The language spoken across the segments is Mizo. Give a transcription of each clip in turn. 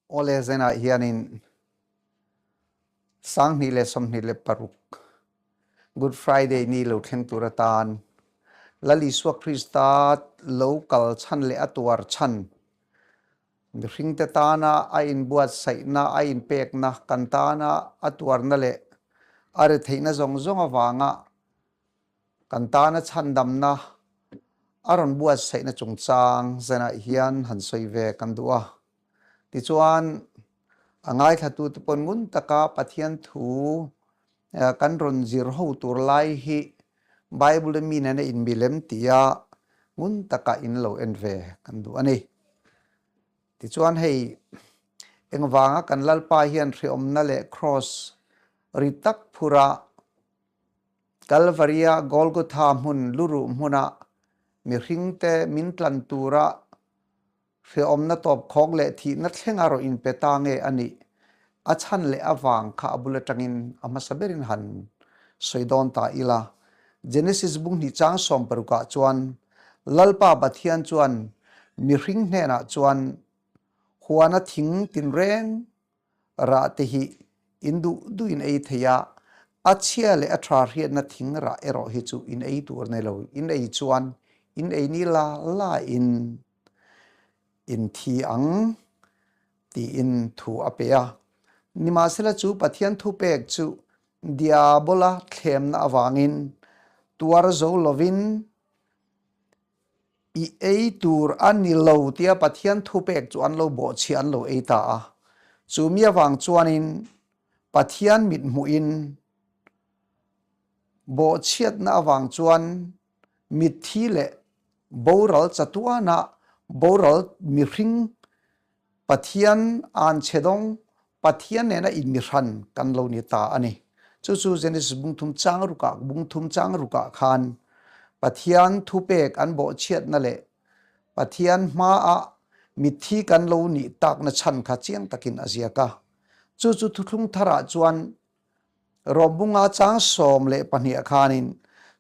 Awle zenah hianin 2026 Good Friday ni lo thleng tur atan Lal Isua Krista lo kal chhan leh a tuar chhan mihringte tana a inbuatsaihna, a inpekna, kan tana a tuarna leh a retheihna zawng zawng avanga Kan tana chhandamna a rawn buatsaihna chungchang zanah hian han sawi ve kan duh a. Tichuan, a ngaithlatute pawn ngun taka Pathian thu kan rawn zir ho tur lai hi Bible-a mi nena inmilem tia ngun taka in lo en ve kan duh a ni. Tichuan hei, engvanga kan Lalpa hian hriawmna leh kraws ri tak phura Kalvaria Golgotha hmun luruh hmuna mihringte min tlan tura hrehawmna tawpkhawk leh thihna thlenga rawh inpe ta nge a nih? A chhan leh avang kha a bul atangin a hmasa berin han sawi dawn ta ila. Genesis bung hnih chang sawmparukah chuan Lalpa Pathian chuan mihring hnenah chuan huana thing tinreng Rah te hi in duh duh in ei thei a, a chhia leh a tha hriatna thing rah erawh hi chu in ei tur nei lo, in ei chuan in ei ni la la in in thi ang tiin thu a pe a. Nimahsela chu Pathian thupek chu Diabola thlemna avangin tuar zo lovin I ei tur a ni lo tia Pathian thupek chu an lo bawhchhiah an lo ei ta a. Chu mi avang chuanin Pathian mithmuhin bawhchhiatna avang chuan mitthi leh boral chatuana boral mihring Pathian an chhe dawng, Pathian nena inmihran kan lo ni ta a ni. Chu chu Genesis bungthum chang rukah bungthum chang rukah khan Pathian thupek an bawhchhiatna leh Pathian hmaah mitthi kan lo nih takna chhan kha chiang takin a ziak a. Chu chu thuthlung tharah chuan Rawmbunga chang 12 khanin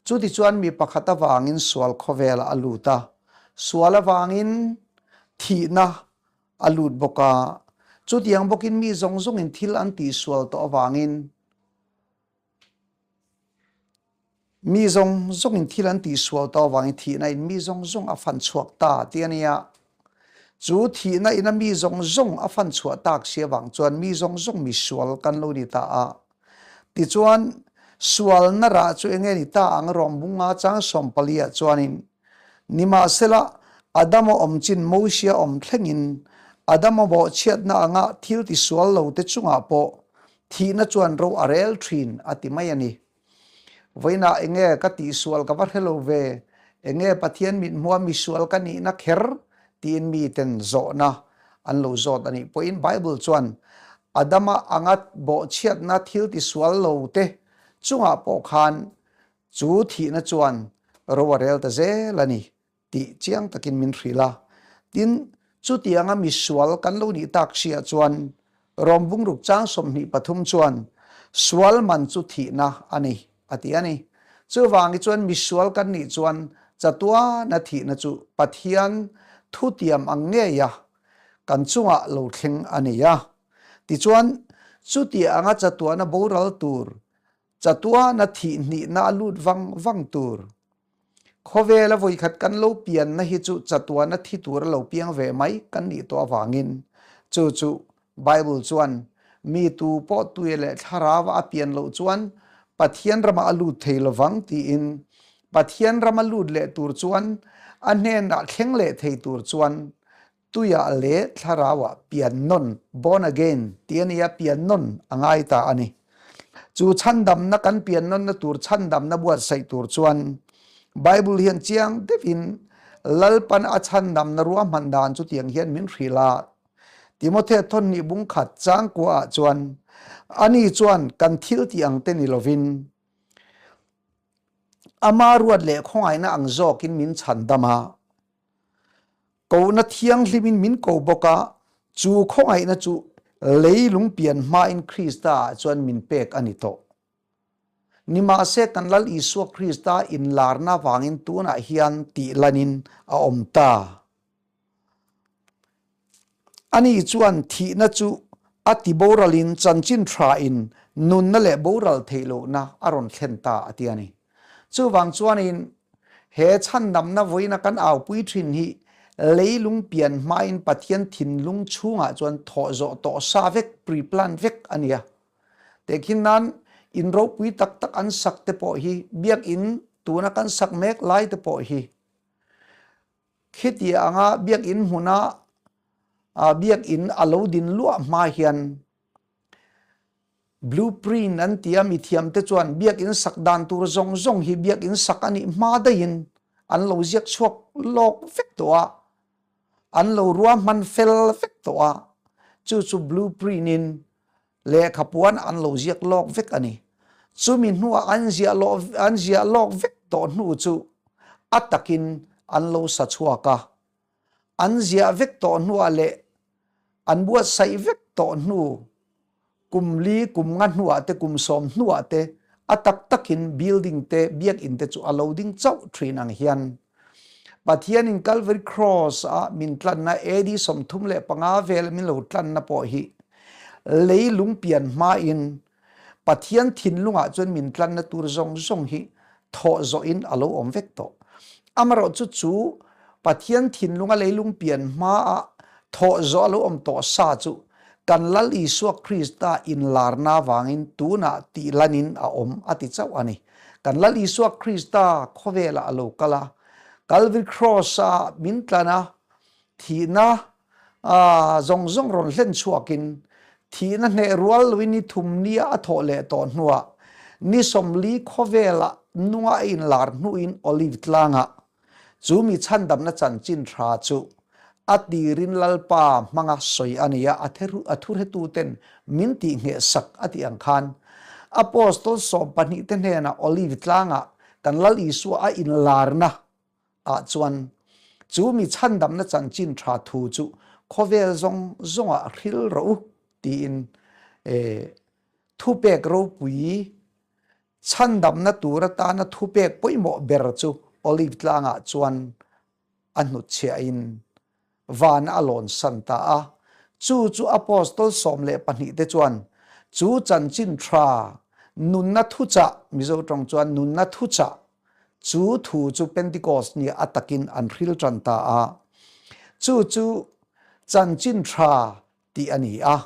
chutichuan mi pakhat avangin sual khawvelah a lut a, sual avangin thihna a lut bawk a, chutiang bawkin mi zawng zawngin thil an tihsual tawh avangin Mi zawng zawngin thil an tihsual tawh avangin thihna in mi zawng zawng a fan chhuak ta tih a nia. Chu thihna ina mi zawng zawng a fan chhuah tak si avang chuan mi zawng zawng mi sual kan lo ni ta a. Tichuan, sualna rah chu enge ni ta ang rawngbunga chang sawmpali ah chuanin, Nimahsela, Adama awm chin Mosia awm thlengin Adama bawhchhiatna anga thil tisual lo te chungah pawh Thihna chuan ro a rel thin a ti mai a ni. Vawiinah enge ka tihsual ka va hre lo ve, enge Pathian mithmua misual ka nihna kher tiin miten zawhna an lo zawt a nih pawhin Bible chuan Adama anga bawhchhiatna thil tisual lo te chungah pawh khan chu thihna chuan ro a rel ta zel a ni. tih chiang takin min hrilh a. Tin, chutianga misual kan lo nih tak hriah chuan Rom bungruk chang 23 chuan sual man chu thihna a ni a ti a ni. Chuvangin chuan misual kan nih chuan chatuana thihna chu Pathian thutiam ang ngeia kan chungah lo thleng a ni a. Tichuan, chutianga chatuana boral tur, chatuana thih hnihna a lut vang vang tur Khawvela vawikhat kan lo pianna hi chu chatuana thi tura lo piang ve mai kan nih tawh avangin chu chu Bible chuan mi tu pawh tui leh thlarau a pian loh chuan Pathian ramah a lut thei lovang tiin Pathian rama lut leh tur chuan a hnenah thleng leh thei tur chuan Tuiah leh thlarauah pian nawn, born again, tih a nia, pian nawn a ngai ta a ni. Chu chhandamna kan pian nawnna tur chhandamna buatsaih tur chuan Bible hian chiang deuhin Lalpan a chhandamna ruahman dan chutiang hian min hrilh a. Timothea thawnhnih bungkhat changkuaah chuan ani chuan kan thil tih ang te ni lovin ama ruat leh khawngaihna ang zawkin min chhandam a. Kohna thianghlimin min ko bawk a, chu khawngaihna chu leilung pian hmain Krista ah chuan min pek a ni tawh. Nimahse kan Lal Isua Krista inlarna vangin tunah hian tih lanin a awm ta. Ani chuan thihna chu a ti boralin chanchin thain nunna leh boral theih lohna a rawn thlen ta a ti a ni. Chuvang chuanin he chhandamna vawiina kan aupui thin hi leilung pian hmain Pathian thinlung chhungah chuan thawh zawh tawh sa vek, pre-plan vek a ni a. Tehkhin nan in ropui tak tak an sak te pawh hi biakinn tuna kan sak mek lai te pawh hi Khiti anga biakinn hmuna biakinn a lo din luah hma hian blueprint an ti a, mithiamte chuan biakinn sak dan tur zawng zawng hi biakinn sak a nih hma daihin an lo ziak chhuak lawk vek tawh a, an lo ruahman fel vek tawh a, chu chu blueprint in Lehkha puan an lo ziak lawk vek a ni. Chumi hnuah an ziah lawh an ziah lawk vek tawh hnu chu a takin an lo sa chhuak a. An ziah vek tawh hnuah leh an buatsaih vek tawh hnu kum li kum nga hnuah te kum sawm hnuah te a tak takin building te biakinn te chu a lo ding chauh thin ang hian Pathianin Calvary Cross a min tlanna AD 35 vel min lo tlanna pawh hi leilung pian hmain Pathian thinlungah chuan min tlanna tur zawng zawng hi thawh zawhin a lo awm vek tawh. Amarawh chu chu Pathian thinlunga leilung pian hmaa thawh zawh a lo awm tawh sa chu kan Lal Isua Krista inlarna vangin tunah tihlanin a awm a ti chauh a ni. Kan Lal Isua Krista khawvelah a lo kal a, Calvary Cross-a min tlan a, thihna zawng zawng rawn hlen chhuakin, thihna hneh rual loin ni thum nia a thawh leh tawh hnuah, ni 40 khawvelah nunga a inlar hnuin Olive tlangah Chu mi chhandamna chanchin tha chu a tirin Lalpa hmanga sawi a ni a, a thuhretuten min tihngheh sak a tih ang khan Apostol 12 te hnenah Olive tlangah kan Lal Isua a inlarna ah chuan chu mi chhandamna chanchin tha thu chu khawvel zawng zawngah hril rawh u tiin thupek ropui Chhandamna tur atana thupek pawimawh ber chu Olive tlangah chuan a hnutchhiahin van a lawn san ta a. Chu chu Apostol 12 te chuan chu chanchin tha nunna thuchah, Mizo tawng chuan nunna thuchah, chu thu chu Pentecost nia a takin an hril tan ta a. Chu chu chanchin tha tih a ni a.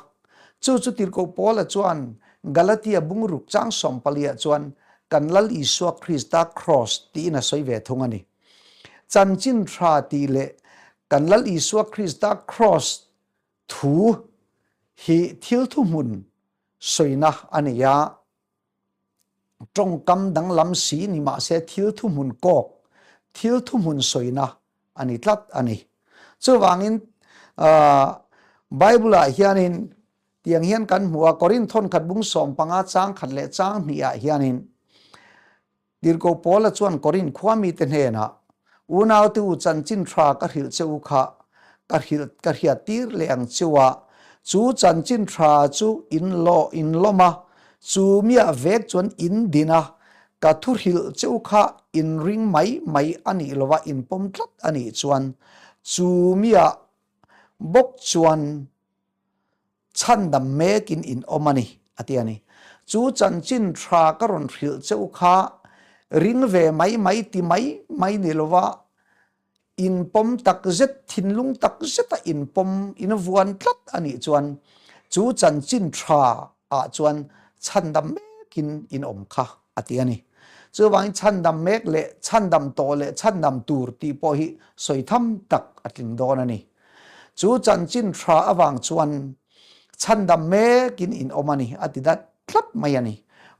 Chu chu Tirhkoh Paula chuan Galatia bungruk chang sawmpaliah chuan kan Lal Isua Krista Kraws tiin a sawi ve thung a ni. Chanchin tha tih leh kan Lal Isua Krista Kraws thu hi thil thuhmun sawina a nei a. Tawngkam danglam si ni mahse thil thuhmun kawk, thil thuhmun sawina a ni tlat a ni. Chuvangin Bible-ah hianin tiang hian kan hmu a, Korinth thawnkhat bung 15 chang khat leh chang hnihah hianin Tirhkoh Paula chuan Korinth khua mite hnenah, Unaute u chanchin tha ka hrilh che u kha ka hrilh ka hriat tir leh ang cheu a, chu chanchin tha chu in lawh in lawm a, chu miah vek chuan in din a, ka thu hrilh che u kha in ring mai mai a nih lova in pawm tlat a nih chuan chu miah bawk chuan chhandam mekin in awm a ni, a ti a ni. Chu chanchin tha ka rawn hrilh che u kha ring ve mai mai ti mai mai ni lova inpawm tak zet, thinlung tak zeta inpawm, invuan tlat a nih chuan chu chanchin tha ah chuan chhandam mekin in awm kha a ti a ni. Chuvangin chhandam mek leh chhandam tawh leh chhandam tur tih pawh hi sawi tham tak a tling dawn a ni. Chu chanchin tha avang chuan chhandam mekin in awm a ni a ti dat tlat mai a ni.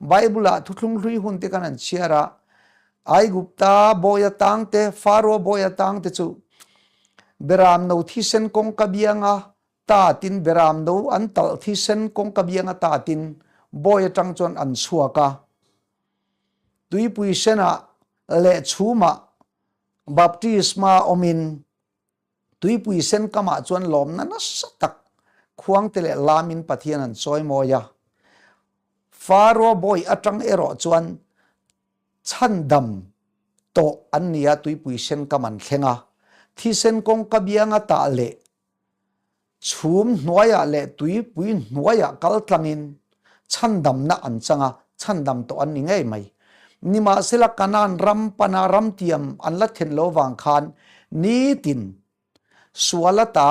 Bible-ah thuthlung hlui hun te kan han chhiar a, Aigupta bawi atang te, Faro bawi atang te chu Beram no thisen kawngka bianga tatin Beram no an talh thisen kawngka bianga tatin bawi atang chuan an chhuak a. Tuipui senah leh chhumah baptisma awmin Tuipui sen kamah chuan lawmna nasa tak khuangte leh lamin Pathian an chawimawi a. Faro bawi atang erawh chuan chhandam tawh an ni a, tuipui sen kam an thleng a. Thisen kawngka bianga tah leh. Chhum hnuaiah leh tuipui hnuaiah kal tlangin chhandamna an chang a, chhandam tawh an ni ngei mai. Nimahsela Kanaan ram pana ramtiam an la then lo vang khan nitin sual ata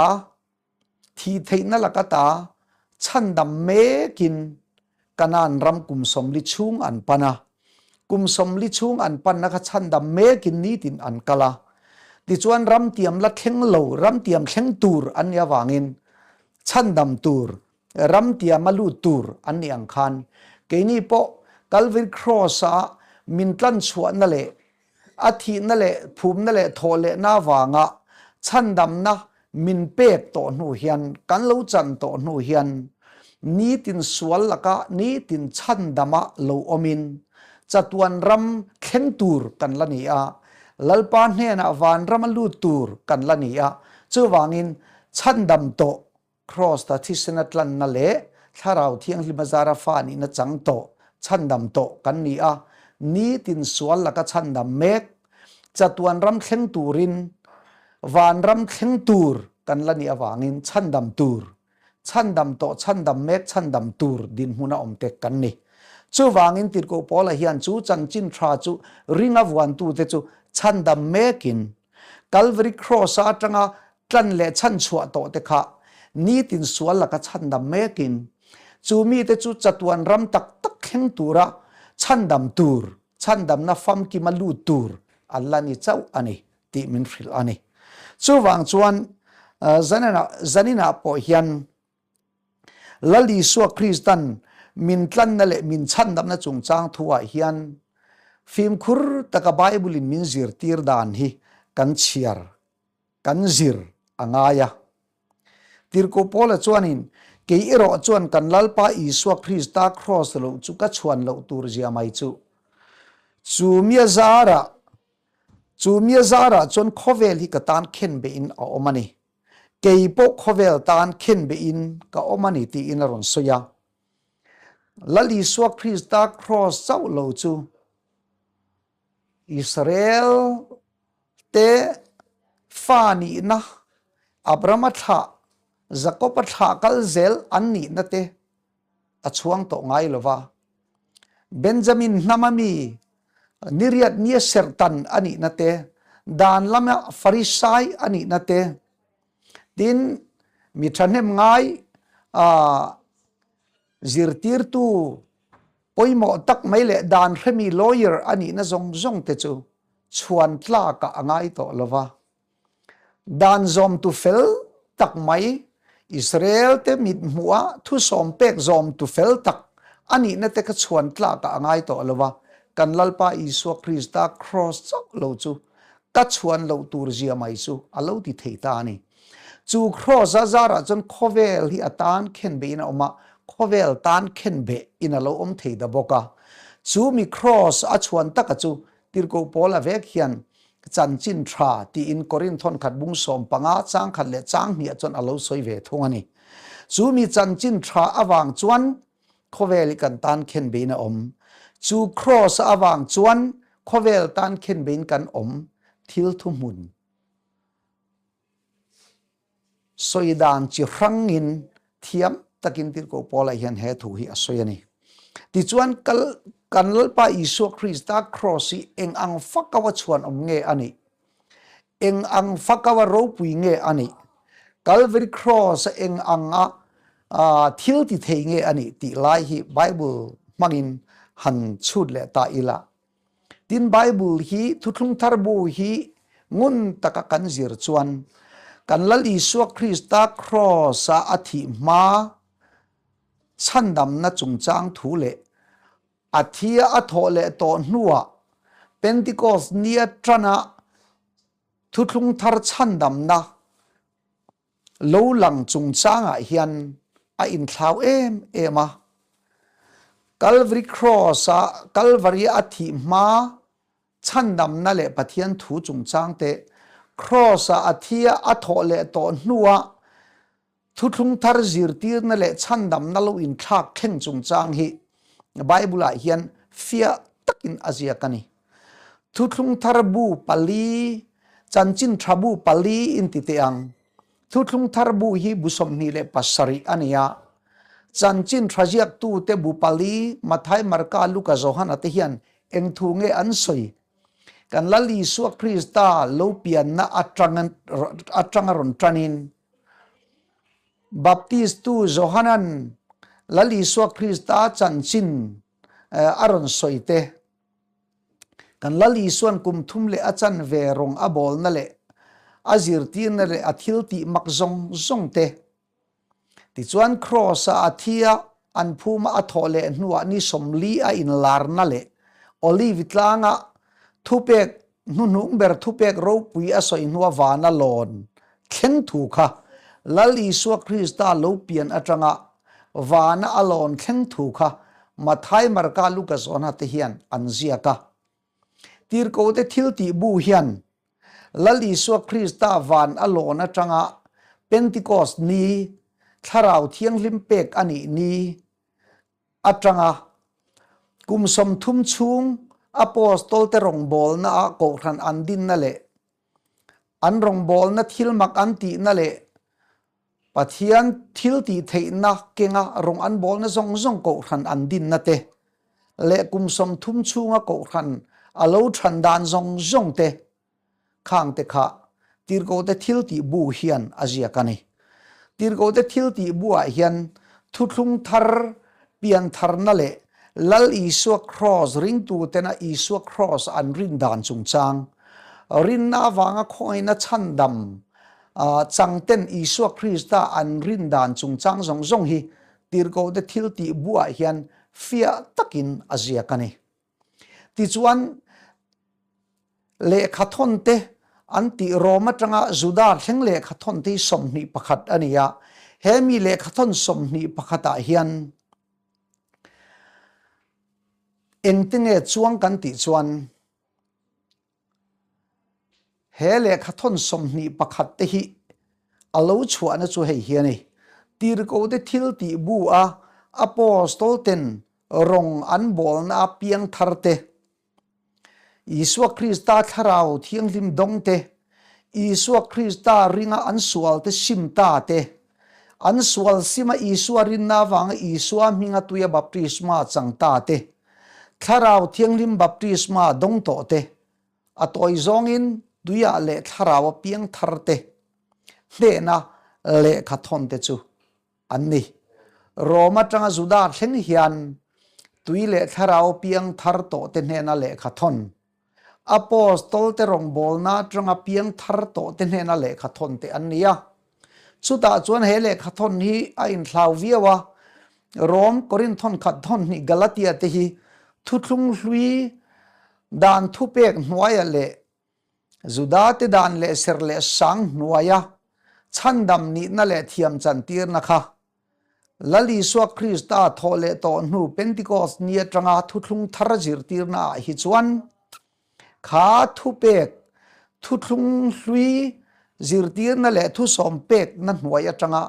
thih theihna lak ata chhandam mekin Kanaan ram kum 40 chhung an pan a. Kum 40 chhung an panna kha chhandam mekin nitin an kal a. Tichuan ramtiam la thleng lo, ramtiam thleng tur an nih avangin chhandam tur, ramtiam a lut tur an nih ang khan keini pawh Calvary Cross-a min tlan chhuahna leh A thihna leh phumna leh thawhlehna avanga chhandamna min pek tawh hnu hian, kan lo chan tawh hnu hian nitin sual laka nitin chhandama lo awmin chatuan ram thleng tur kan la ni a, Lalpa hnenah vanrama lut tur kan la ni a, chuvangin chhandam tawh Kraws-a thisena tlanna leh Thlarau Thianghlima zara fa nihna chang tawh, chhandam tawh kan ni a, nitin sual laka chhandam mek, chatuan ram thleng turin, van ram thleng tur kan la nih avangin chhandam tur, chhandam tawh, chhandam mek, chhandam tur dinhmuna awm te kan ni. Chuvangin Tirhkoh Paula hian chu chanchin tha chu ringa vuantute chu chhandam mekin Calvary Cross-a atanga tlan leh chhanchhuah tawh te kha nitin sual laka chhandam mekin chu mite chu chatuan ram tak tak thleng tura chhandam tur, chhandamna famkima lut tur an la ni chauh a ni tih min hrilh a ni. Chuvang chuan zaninah pawh hian Lal Isua Kristan min tlanna leh min chhandamna chungchang thuah hian fimkhur taka Bible-in min zirtir dan hi kan chhiar, kan zir a ngai a. Tirhkoh Paula chuanin, Kei erawh chuan kan Lalpa Isua Krista kraws loh chu ka chhuan loh tur zia mai chu. Chu mia zarah, chu mia zarah chuan khawvel hi ka tan khenbehin a awm a ni. Kei pawh khawvel tan khenbehin ka awm a ni tiin a rawn sawi a. Lal Isua Krista kraws chauh lo chu Israel te fa nihna, Abrahama thlah, Jakoba thlah kal zel an nihna te a chhuang tawh ngai lo va. Benjamin hnama mi niriat nia serhtan a nihna te, dan lama Farisai a nihna te, tin mi thahnem ngai zirtirtu pawimawh tak mai leh dan hremi lawyer a nihna zawng zawng te chu chhuan tlakah a ngai tawh lo va. Dan zawmtu fel tak mai, Israel-te mithmuha thusawm pek zawmtu fel tak a nihna te kha chhuan tlakah a ngai tawh lo va, kan Lalpa Isua Krista kraws chauh lo chu ka chhuan loh tur zia mai chu a lo ti thei ta a ni. Chu kraws a zarah chuan khawvel hi a tan khenbehin a awm a, khawvel tan khenbeh in a lo awm thei ta bawk a. Chu mi kraws a chhuan taka chu Tirhkoh Paula vek hian chanchin tha tiin Korinth thawnkhat bung 15 chang khat leh chang hniah chuan a lo sawi ve thung a ni. Chu mi chanchin tha avang chuan khawvel hi kan tan khenbein a awm. Chu kraws avang chuan khawvel tan khenbein kan awm thil thuhmun. Sawi dan chi hrangin thiam takin Tirhkoh Paula hian he thu hi a sawi a ni. Tichuan kal kan Lalpa Isua Krista kraws hi eng ang fakawa chhuan awm nge a nih? Eng ang fakawa ropui nge a nih? Calvary Cross a eng anga thil ti thei nge a nih tih lai hi Bible hmangin han chhut leh ta ila. Tin, Bible hi Thuthlung Thar bu hi ngun taka kan zir chuan kan Lal Isua Krista kraws-a a thih hma chhandamna chungchang thu leh a thia a thawh leh tawh hnuah Pentecost nia tana Thuthlung Thar chhandamna Lo lang chungchangah hian a inthlau em em a. Calvary Cross-a Calvary a thih hma chhandamna leh Pathian thu chungchang te, Cross-a a thi a a thawh leh tawh hnua thuthlung thar zirtirna leh chhandamna lo inthlak thleng chungchang hi Bible-ah hian fiah takin a ziak a ni. Thuthlung thar bu pali, chanchin tha bu pali in ti teh ang. Thuthlung Thar bu hi bu 27 a ni a. Chanchin tha ziaktute bu pali, Mathai, Marka, Luka, Johana te hian eng thu nge an sawi? Kan Lal Isua Krista lo pianna atanga rawn tanin Baptistu Johanan Lal Isua Krista chanchin a rawn sawi te. Kan Lal Isuan kum thum leh a chanve rawng a bawlna leh a zirtirna leh a thil tih mak zawng zawng te. Tichuan Kraws-a a thi a, an phuma a thawh leh hnuah ni 40 a inlarna leh Olive tlanga thupek hnuhnung ber thupek ropui a sawi hnua vana lawn thleng thu kha Lal Isua Krista lo pian atanga vana a lawn thleng thu kha Mathai, Marka, Luka, Johana te hian an ziak a. Tirhkohte thiltih bu hian Lal Isua Krista van a lawn atanga Pentecost ni, Thlarau Thianghlim pek a nih ni atanga kum 30 chhung Apostol-te rawngbawlna ah kohhran an dinna leh an rawngbawlna thil mak an tihna leh Pathian thil tih theihna kenga rawng an bawlna zawng zawng kohhran an dinna te leh kum 30 chhunga kohhran a lo than dan zawng zawng te khang te kha Tirhkohte thil tih bu hian a ziak a ni. Tirhkohte thil tih buah hian thuthlung thar piantharna leh Lal Isua Kraws ringtutena Isua Kraws an rin dan chungchang, rinna avanga khawngaihna chhandam changten Isua Krista an rin dan chungchang zawng zawng hi Tirhkohte thil tih buah hian fiah takin a ziak a ni. Tichuan, lehkha thawn te an tih Rom atanga Juda thleng lehkha thawn te hi 21 a ni a, he mi lehkha thawn 21 ah hian engte nge chuang kan tih chuan, He lehkha thawn 21 te hi a lo chhuahna chu hei hi a ni. Tirhkohte thil tih bu a Apostol ten rawng an bawlna a piang thar te, Isua Krista thlarau thianghlim dawng te, Isua Krista ringa an sual te sim ta te, an sual sima Isua rinna avanga Isua hminga tuia baptisma chang ta te, Thlarau Thianghlim baptisma dawng tawh te, a tawi zawngin tuiah leh thlarau a piang thar te hnehna lehkha thawn te chu an ni. Rom atanga Juda thleng hian tui leh thlarau piang thar tawh te hnena lehkha thawn, Apostol te rawngbawlna atanga piang thar tawh te hnena lehkha thawn te an ni a. Chutah chuan he lehkha thawn hi a inthlau viau a, Rom, Korinth thawn khat thawn hnih Galatia te hi thuthlung hlui dan thupek hnuaia leh Juda te dan leh ser leh sang hnuaia chhandam nihna leh thiam chantirna kha Lal Isua Krista thawh leh tawh hnu Pentecost ni atanga thuthlung thar zirtirna ah hi chuan Kha thupek, thuthlung hlui zirtirna leh thusawm pekna hnuai atanga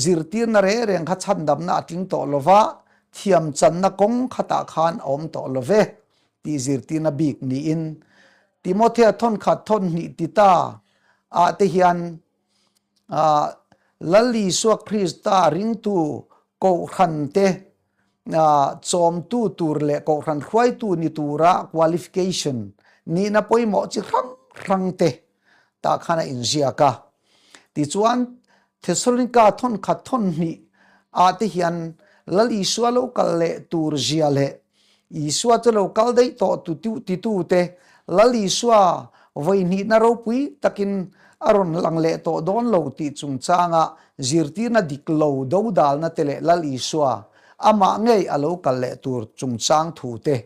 zirtirna reng reng kha chhandamna a tling tawh lova, thiamchanna kawng khatah khan a awm tawh lo ve tih zirtirna bik niin Timothea thawnkhat thawnhnih Tita ah te hian Lal Isua Krista ringtu kohhran te chawmtu tur leh kohhran hruaitu ni tura qualification nihna pawimawh chi hrang hrang te tah khan a inziak a. Tichuan, Thessalonika thawnkhat thawnhnih ah te hian Lal Isua lo kal leh tur zia leh Isua chu lo kal daih tawh titu te Lal Isua vawihnihna ropui takin a rawn lang leh tawh dawn lo tih chungchanga zirtirna dik lo dodalna te leh Lal Isua amah ngei a lo kal leh tur chungchang thu te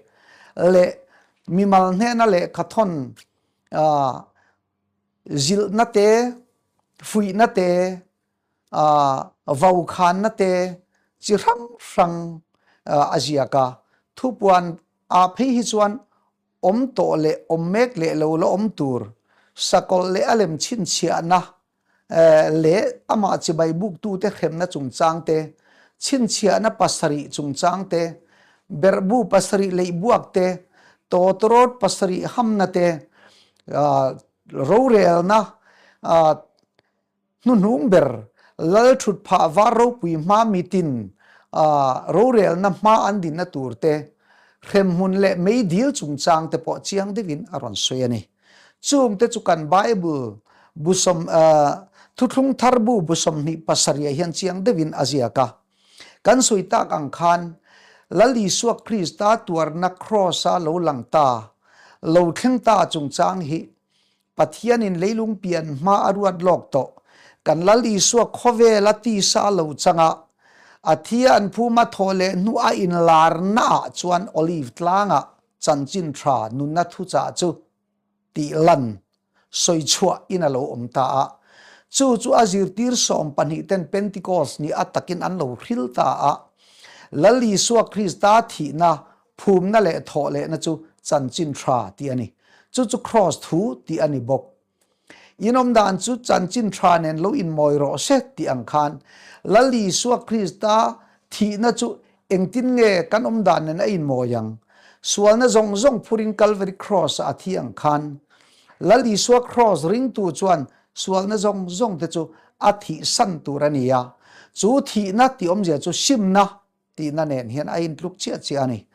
leh mimal hnena lehkhathawn zilhna te, fuihna te, vokhanna te chi hrang hrang a ziak a. Thupuan ah phei hi chuan awm tawh leh awm mek leh lo la awm tur, sakawlh leh a lem chhinchhiahna leh amah chibai buktute hremna chungchang te, chhinchhiahna pasarih chungchang te, berhbu pasarih leihbuak te, tawtawrawt pasarih hamna te, rorelna. Hnuhnung ber Lal thutphah var ropui hma mitin rorelna hma an dinna tur te, hremhmun leh meidil chungchang te pawh chiang deuhin a rawn sawi a ni. Chungte chu kan Bible bu sawm Thuthlung Thar bu bu 27 ah hian chiang deuhin a ziak a. Kan sawi tak ang khan Lal Isua Krista tuarna Kraws-a lo lang ta, lo thleng ta chungchang hi Pathianin leilung pian hma a ruat lawk tawh. Kan Lal Isua khawvela tisa a lo chang a, a thi a an phum a thawh leh hnu a inlarna ah chuan Olive tlangah chanchin tha nunna thuchah chu tih lan sawi chhuah in a lo awm ta a. Chu chu a zirtir 12 ten Pentecost ni a takin an lo hril ta a. Lal Isua Krista thihna Phumna leh thawh lehna chu chanchin tha tih a ni. Chu chu Kraws thu tih a ni bawk. Inawm dan chu chanchin tha nen lo inmawi rawh se tih ang khan Lal Isua Krista thihna chu engtin nge kan awm dan nen a inmawi ang? Sualna zawng zawng phurin Calvary Kraws-ah a thi ang khan Lal Isua Kraws ringtu chuan sualna zawng zawng te chu a thihsan tur a ni a. Chu thihna tih awmzia chu simna tihna nen hian a intluk chiah chiah a ni.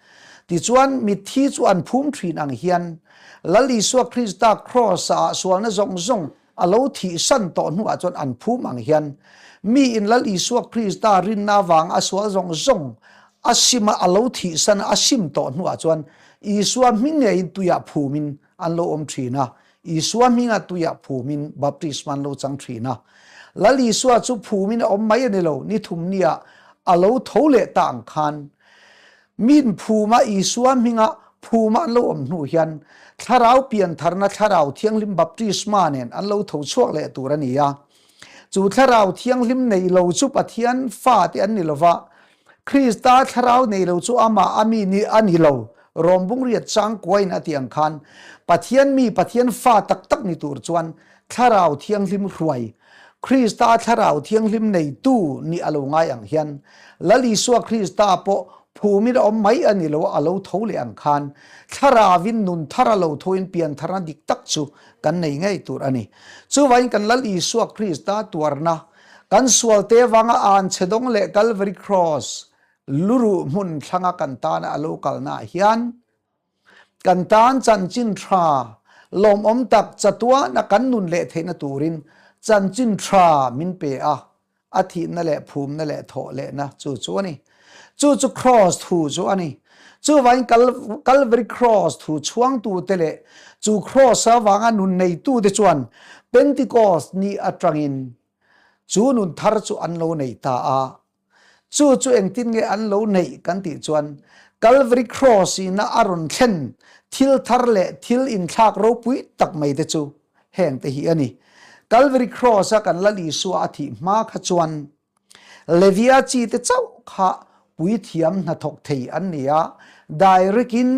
Tichuan, mitthi chu an phum thin ang hian Lal Isua Krista Kraws-ah sualna zawng zawng a lo thihsan tawh hnuah chuan an phum ang hian miin Lal Isua Krista rinna avanga a sual zawng zawng a sim a, a lo thihsan a, a sim tawh hnuah chuan Isua hming ngeiin tuiah phumin an lo awm thin a. Isua hminga tuiah phumin baptisma an lo chang thin a. Lal Isua chu phumin a awm mai a ni lo, ni thum nia a lo tho leh ta ang khan min phuma Isua hminga phuma an lo awm hnu hian Thlarau piantharna Thlarau Thianghlim baptisma nen an lo tho chhuak leh tur a ni a. Chu Thlarau Thianghlim nei lo chu Pathian fate an ni lova, Krista Thlarau nei lo chu amah a mi ni a ni lo. Rom bungriat changkuain a tih ang khan Pathian mi Pathian fa tak tak ni tur chuan Thlarau Thianghlim hruai, Krista Thlarau Thianghlim neitu nih a lo ngai ang hian Lal Isua Krista pawh phumin a awm mai a ni lo a lo tho leh ang khan Thlarauvin nun thar a lo thoin piantharna dik tak chu kan nei ngei tur a ni. Chuvain kan Lal Isua Krista tuarna Kan sualte avanga an chhe dawng leh Calvary Cross luruh hmun thlanga kan tana a lo kalnaah hian kan tan chanchin tha lawmawm tak chatuana kan nun leh theihna turin chanchin tha min pe a, a thihna leh phumna leh thawh lehna chu chu a ni. Chu chu Cross thu chu a ni. Chuvangin Calvary Cross thu chhuangtute leh chu Cross avanga nun neitute chuan Pentecost ni atangin chu nun thar chu an lo nei ta a. Chu chu engtin nge an lo neih kan tih chuan Calvary Cross ina a rawn thlen thil thar leh thil inthlak ropui tak mai te chu heng te hi a ni. Calvary Cross a kan Lal Isua a thih hma kha chuan Levia chi te chauh kha puithiam hnathawk thei an ni a, direct in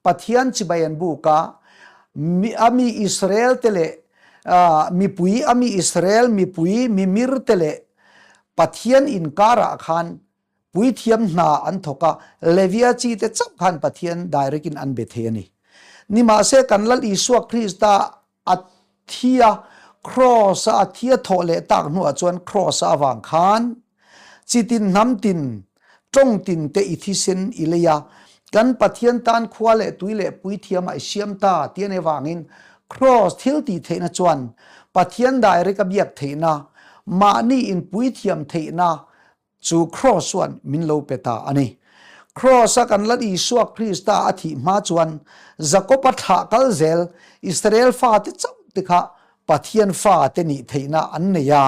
Pathian chibai an buk a, a mi Israel te leh mipui a mi Israel mipui mimir te leh Pathian inkarah khan puithiam hna an thawk a, Levia chi te chauh khan Pathian direct in an be thei a ni. Nimahse kan Lal Isua Krista A thi a, Kraws-a a thi a thawh leh tak hnuah chuan Kraws-a avang khan chitin hnam tin, tawng tin te i thisen i lei a, kan Pathian tan khua leh tui leh puithiamah i siam ta tih a nih avangin Kraws thil tih theihna chuan Pathian dairek a biak theihna, mahni in puithiam theihna Chu Kraws chuan min lo pe ta a ni. Kraws-a kan Lal Isua Krista a thih hma chuan Jakob-a thlah kal zel Israel fate chauh te kha Pathian fate nih theihna an nei a.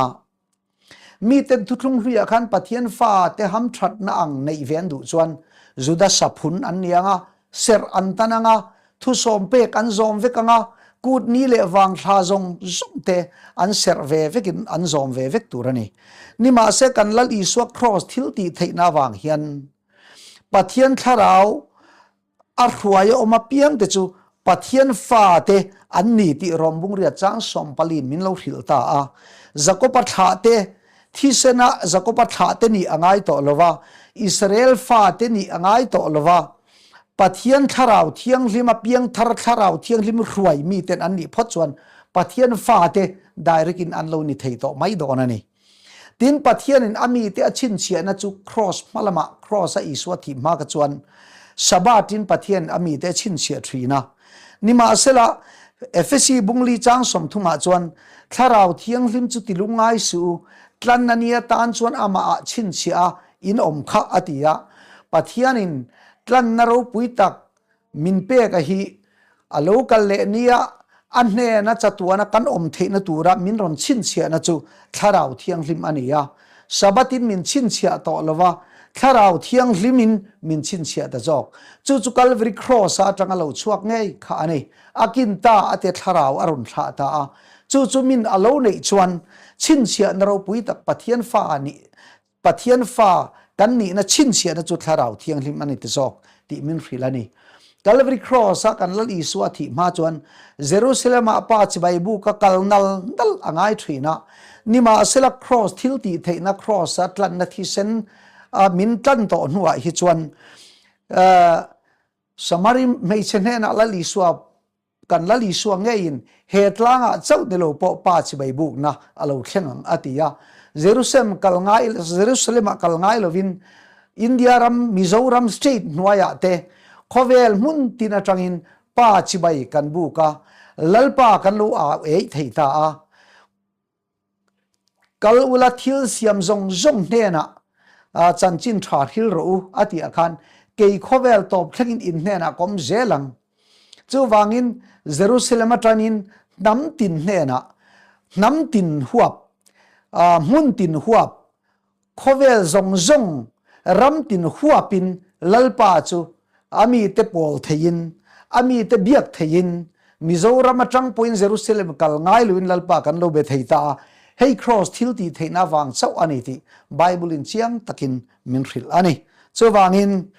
Miten thuthlung hluiah khan Pathian fate hamthatna ang neih ve an duh chuan Juda saphun an ni ang a, Serh an tan ang a, thusawm pek an zawm vek ang a, kut ni leh vang thla zawng zawng te an serh ve vekin an zawm ve vek tur a ni. Nimahse kan Lal Isua Kraws thil tih theihna avang hian Pathian thlarau a hruai a awm apiang te chu Pathian fate an ni tih Rawmbungriat chang sawmpaliin min lo hrilh ta a. Jakoba thlah te Thisena Jakoba thlahte nih a ngai tawh lo va, Israel fate nih a ngai tawh lo va, Pathian Thlarau Thianghlim a piangthar Thlarau Thianghlim hruai miten an nih phawt chuan Pathian fate direct in an lo ni thei tawh mai dawn a ni. Tin, Pathianin a mite a chhinchhiahna chu Kraws hma lamah, Kraws-a Isua thih hma kha chuan Sabbath-in Pathianin a mite a chhinchhiah thin a. Nimahsela, Efesi bungli chang 30 ah chuan, Thlarau Thianghlim chu ti lungngai suh u, tlan a nia tan chuan amahah chhinchhiah a in awm kha, a ti a. Pathianin tlanna ropui tak Min pek a hi a lo kal leh nia a hnena chatuana kan awm theihna tura min rawn chhinchhiahna chu Thlarau Thianghlim a ni a. Sabbath-in min chhinchhiah tawh lo va, Thlarau Thianghlimin min chhinchhiah ta zawk. Chu chu Calvary Cross-a atanga lo chhuak ngei kha a ni. A kin ta a te Thlarau a rawn thlah ta a. Chu chu min a lo neih chuan chhinchhiahna ropui tak Pathian fa nih Pathian fa kan nihna chhinchhiahna chu Thlarau Thianghlim a ni ti zawk tih min hrilh a ni. Calvary Cross-a kan Lal Isua thih hma chuan Jerusalem-ah Pa chibai buka kal nal nal a ngai thin a. Nimahsela Cross thil tih theihna Cross-a tlanna thisen a min tlan tawh hnuah hi chuan Samari hmeichhe hnenah Lal Isua Kan Lal Isua ngeiin he tlangah chauh ni lo pawh Pa chibai bukna a lo thleng ang a ti a. Jerusalem kal ngai Jerusalem-ah kal ngai lovin India ram Mizoram state hnuaiah te khawvel hmun tin atangin Pa chibai kan buk a, Lalpa kan lo au eih thei ta a. Kal ula thil siam zawng zawng hnenah chanchin tha hril rawh u a tih ah khan kei khawvel tawp thlengin in hnenah ka awm zel ang. Chuvangin Jerusalem atangin hnam tin hnenah hnam tin huap hmun tin huap Khawvel zawng zawng ram tin huapin Lalpa chu a mite pawl theiin, a mite biak theiin, Mizoram atang pawhin Jerusalem kal ngai loin Lalpa kan lo be thei ta a, hei Kraws thil tih theihna avang chauh a ni tih Bible-in chiang takin min hrilh a ni. Chuvangin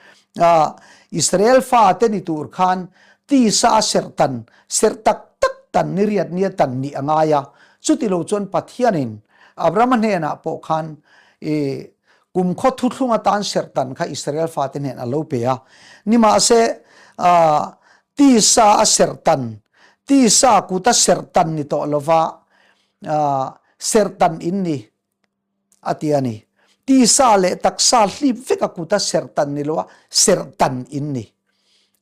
Israel fate ni tur khan tisa a serh tan, serh tak tak tan ni riat nia tan nih a ngai a, chuti lo chuan Pathianin Abrahama hnenah pawh khan i kumkhaw thuthlung atan serhtan kha Israel fate hnen a lo pe a. Nimahse, tisa a serhtan, tisa kuta serhtan ni tawh lova serhtan in ni a ti a ni. Tisa leh taksa hlip veka kuta serhtan ni loa serhtan in ni.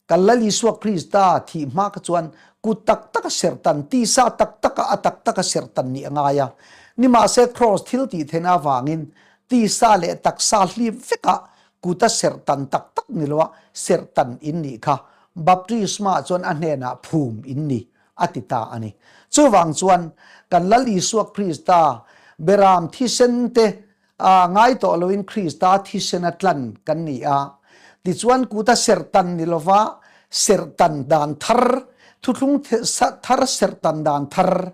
Kan Lal Isua Krista thih hma kha chuan kut tak taka serhtan, tisa tak taka a tak taka serhtan nih a ngai a. Nimahse Kraws thil tih theihna avangin tisa leh taksa hlip vekah kuta serhtan tak tak ni loa serhtan in nih kha baptisma chuan a hnenah phum in ni a ti ta a ni. Chuvang chuan kan Lal Isua Krista beram thisen te A ngai tawh loin Krista thisena tlan kan ni a. Tichuan kuta serhtan ni lova serhtan dan thar, thuthlung thar serhtan dan thar,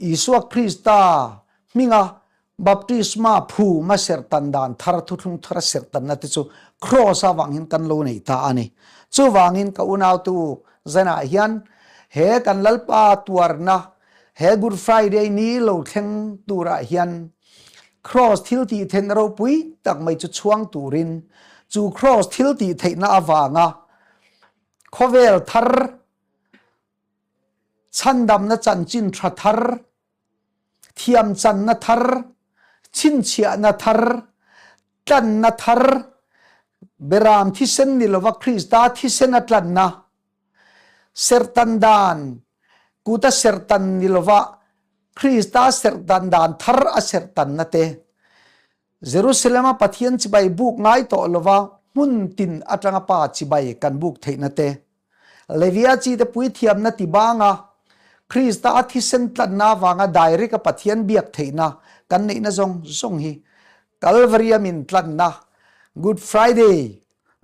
Isua Krista hminga baptisma phuma serhtan dan thar, thuthlung thar serhtanna te chu Kraws avang hian kan lo nei ta a ni. Chuvangin ka unautu zanah hian he kan Lalpa tuarna He Good Friday ni lo thleng turah hian Cross thil tih theihna ropui tak mai chu chhuang turin chu Cross thil tih theihna avanga khawvel thar chhandamna chanchin tha thar thiamchanna thar chhinchhiahna thar tlanna thar beram thisen ni lova Krista thisena tlanna Serhtan dan, Kuta serhtan ni lova Krista serhtan dan thar a serhtanna te, Jerusalem a Pathian chibai buk ngai tawh lova hmun tin atanga Pa chibai kan buk theihna te, Levia chi te puithiamna tibanga Krista a thisen tlanna avanga direct a Pathian biak theihna kan neihna zawng zawng hi Kalvaria min tlanna Good Friday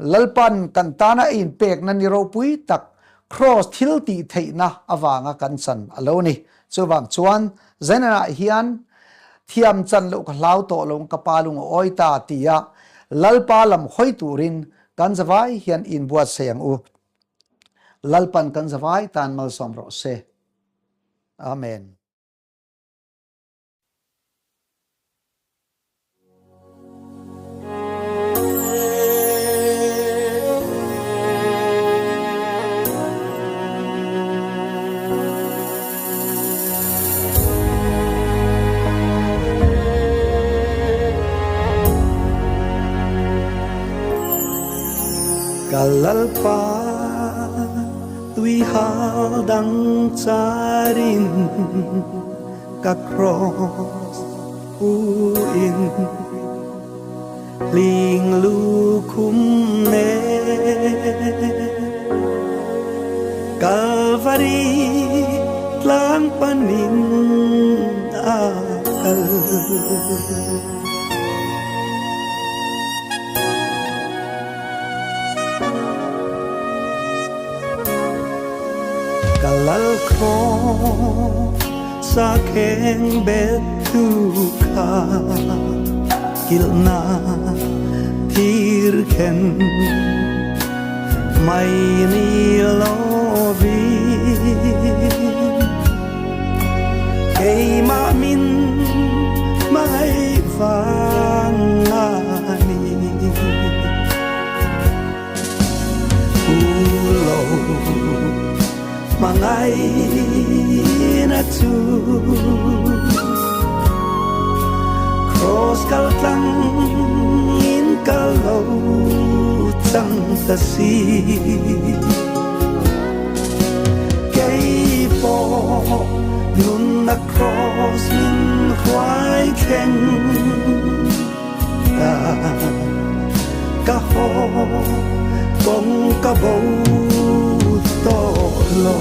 Lalpan kan tana a inpekna ni ropui tak Kraws thil tih theihna avanga kan chan a lo ni. Chuvang chuan Zenanah hian thiam chan loh ka hlau tawh lo ka pa lung a awi ta tia Lalpa lam hawi turin kan zavai hian inbuatsaih ang u. Lalpan kan zavai tan malsawm rawh se. Amen. Ka Lalpa tuihal dang charin ka cross pu in hling lukhum nen Kalvari tlang panin a kal. Ka lal khaw sa kheng bet tu kha kilhna thir khen mai ni lovin keimah min hmangaih vang a ni. Pu lo hmangaihna chu Cross kal tlang in ka lo chang ta si. Kei pawh nunna Cross min hruai thleng ta ka haw kawng ka bo tawh lo.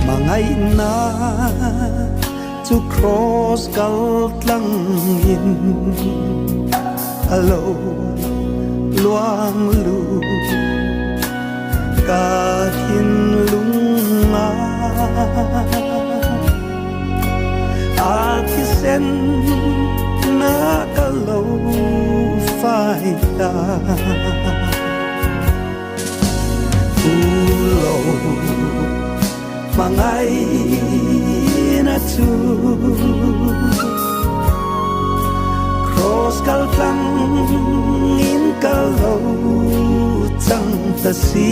Hmangaihna chu Cross kal tlangin a lo luang lut ka thinlung a a thisen na ka lo fai ta. Pu lo hmangaihna chu Cross kal tlang in ka lo chang ta si.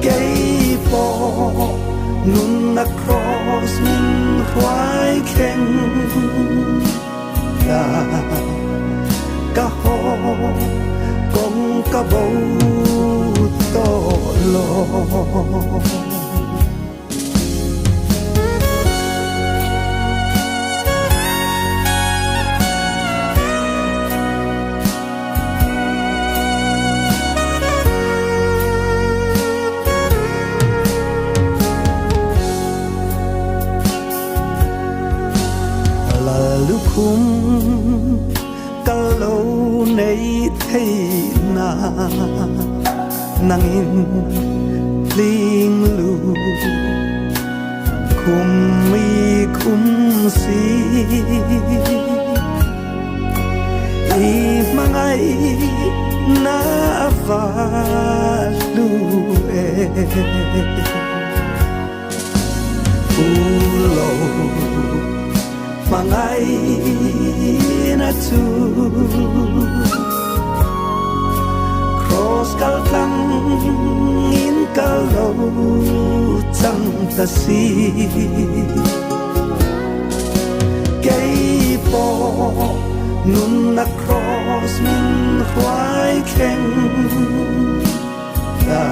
Kei pawh nunna Cross min hruai thleng Ta ka haw kawng ka bo tawh lo. Lallukhum ka lo nei thei na nangin hling lu khum mi khum si i hmangaih na va hlu e. Pu lo hmangaihna chu Cross kal tlang in ka lo chang ta si. Kei pawh nunna Cross min hruai thleng Ta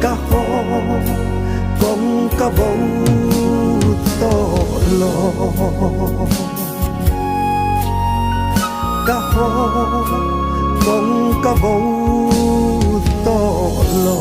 ka haw kawng ka bo tawh lo. Ka haw kawng ka bo tawh lo.